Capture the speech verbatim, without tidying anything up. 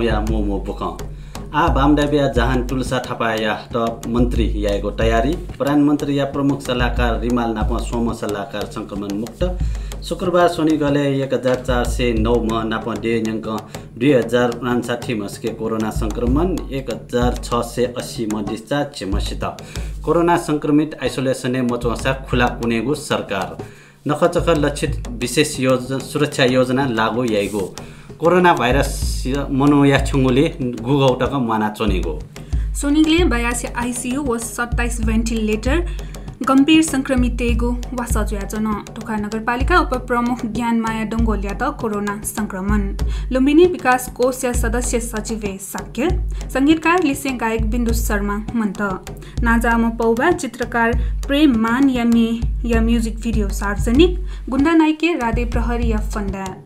या मू मू बुखँ। आः बामदेवया जहान तुलसा थापायात मन्त्री यायेगु तयारी। प्रधानमन्त्रीया प्रमुख सल्लाहकार रिमाल नाप स्वम्ह सल्लाहकार संक्रमण मुक्त। शुक्रबार स्वनिगलय् एक हजार चार सय नौ म्ह नाप देय् न्यंकं दुई हजार उनान्साठी म्हसिके कोरोना संक्रमण, एक हजार छ सय अस्सी म्ह discharge, झिम्ह सित। कोरोना संक्रमित isolation-य् मच्वंसा खुला कुनेगु सरकार। नखःचखः लक्षित विशेष योज-, सुरक्षा योजना लागू याइगु। कोरोना भाइरस य-, मनूया छ्यंगुलिइ गुघौ तक म्वानाच्वनीगु। स्वनिगलय् बयासी ICU व सत्ताइस ventilator, गम्भीर संक्रमितय्गु वासः जुयाच्वन। तोखा नगरपालिका उपप्रमुख ज्ञानमाया डंगोलयात कोरोना संक्रमण। लुम्बिनी विकास कोषया सदस्य सचिवय् शाक्य। संगीतकार लिसें गायक बिन्दु शर्मा मन्त। नांजाःम्ह पौभा चित्रकार प्रेम मानया म्येया music video सार्वजनिक। गुण्डा नाइके राधे प्रहरीया फन्दा।